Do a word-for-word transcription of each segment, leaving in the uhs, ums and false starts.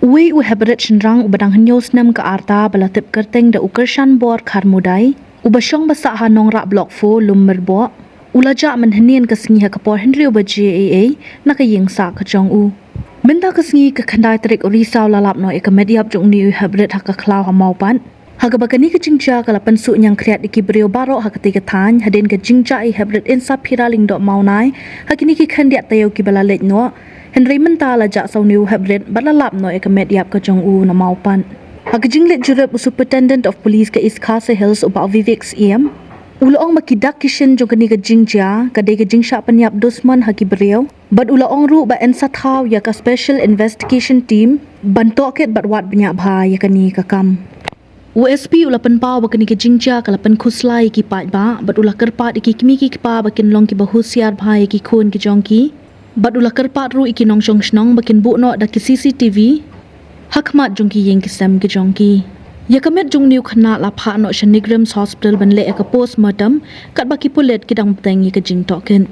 Uwei u heprit shynrang uba dang hynñiew snem ka arta ba la tip kyrteng da u Kyrshanbor Kharmudai, uba shong ba sah ha Nongrah Block four, Lummerboh, u la jah mynhynnin ka sngi ha ka por hynriew baje eiei na ka ïing sah ka jong u. Mynta ka sngi ka khyndai tarik u Risaw la lap noh ïa ka met ïap jong une u heprit ha ka khlaw ha Mawpat. Ha kaba kane ka jingjia ka la pynsuh ñiangkhriat ïa ki briew baroh ha katei ka thaiñ, hadien ka jingjah ïa u heprit Insaphira Lyngdoh Mawnai ha kine ki khyndiat taïew kiba la leit noh. Hynrei mynta la jah sa une u heprit bad la lap noh ïa ka met ïap ka jong u na Mawpat. Ha ka jingleit jurip u Superintendent of Police ka East Khasi Hills u Bah Vivek Syiem u la ong ba ki dak ki shin jong kane ka jingjia ka dei ka jingshah pynïap dusmon ha ki briew. Bad u la ong ruh ba yn sa thaw ïa ka Special Investigation Team ban tohkit bad wad bniah bha ïa kane ka kam. U S P u la pynpaw ba kane ka jingjia ka la pynkhuslai ïa ki paidbah, bad u la kyrpad ïa ki kmie ki kpa ba kin long kiba husiar bha ïa ki khun ki jong ki. Bad u la kyrpad ruh ïa ki nongshong shnong ba kin buh noh da ki C C T V ha khmat jong ki ïing ki sem ki jong ki. Ïa ka met jong une u khynnah la phah noh sha NEIGRIHMS Hospital ban leh ïa ka postmortem, katba ki pulit ki dang bteng ïa ka jingtohkit.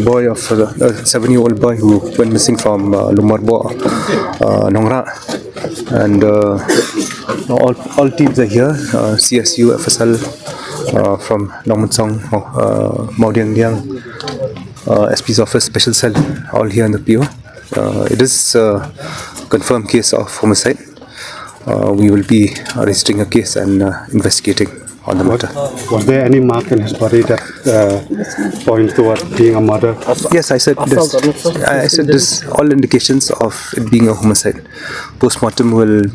Boy of uh, a seven-year-old boy who went missing from uh, Lummerboh, uh, Nongrah, and uh, all all teams are here. Uh, C S U, F S L, uh, from Nongmynsong, uh, Mawdiangdiang, uh, S P's office, special cell, all here in the P O. Uh, it is a confirmed case of homicide. Uh, we will be registering a case and uh, investigating on the matter. Was there any mark in his body that uh, points toward being a murder? Yes, I said this. I said this. All indications of it being a homicide. Postmortem will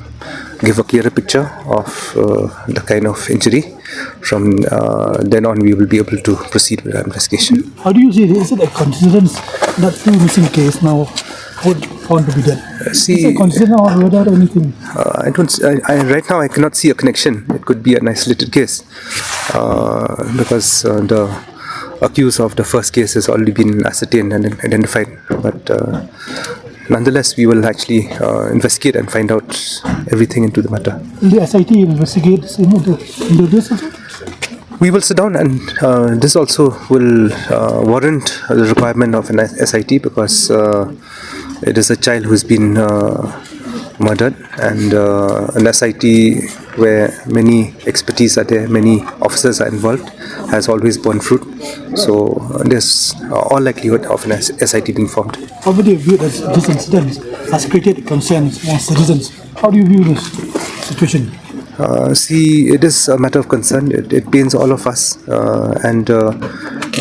give a clearer picture of uh, the kind of injury. From uh, then on, we will be able to proceed with our investigation. How do you see it? Is it a coincidence that two missing case now would found to be dead? See, is it a coincidence or whether anything? Uh, I don't. I, I, right now, I cannot see a connection. It could be an isolated case uh, because uh, the accused of the first case has already been ascertained and identified. But uh, nonetheless, we will actually uh, investigate and find out everything into the matter. Will the S I T investigate into, into this also? We will sit down, and uh, this also will uh, warrant the requirement of an S I T because uh, it is a child who's been uh, murdered, and uh, an S I T where many expertise are there, many officers are involved, has always borne fruit. So uh, there's uh, all likelihood of an S- SIT being formed. How would you view this, this incident has created concerns among citizens? How do you view this situation? Uh, see, it is a matter of concern. It, it pains all of us, uh, and uh,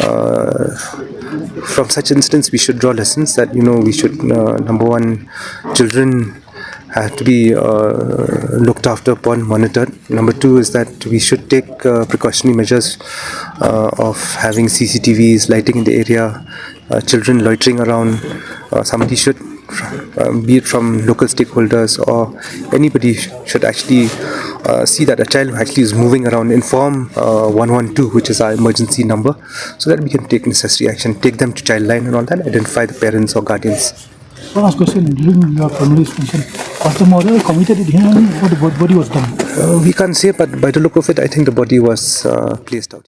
uh, from such incidents, we should draw lessons that you know we should uh, number one, children have to be uh, looked after upon, monitored. Number two is that we should take uh, precautionary measures uh, of having C C T Vs, lighting in the area, uh, children loitering around. Uh, somebody should, um, be it from local stakeholders or anybody, sh- should actually uh, see that a child actually is moving around, inform uh, one one two, which is our emergency number, so that we can take necessary action, take them to Childline and all that, identify the parents or guardians. One last question. During your preliminary inspection, was the murder committed in here only before the bo- body was done? Uh, we can't say, but by the look of it, I think the body was uh, placed out.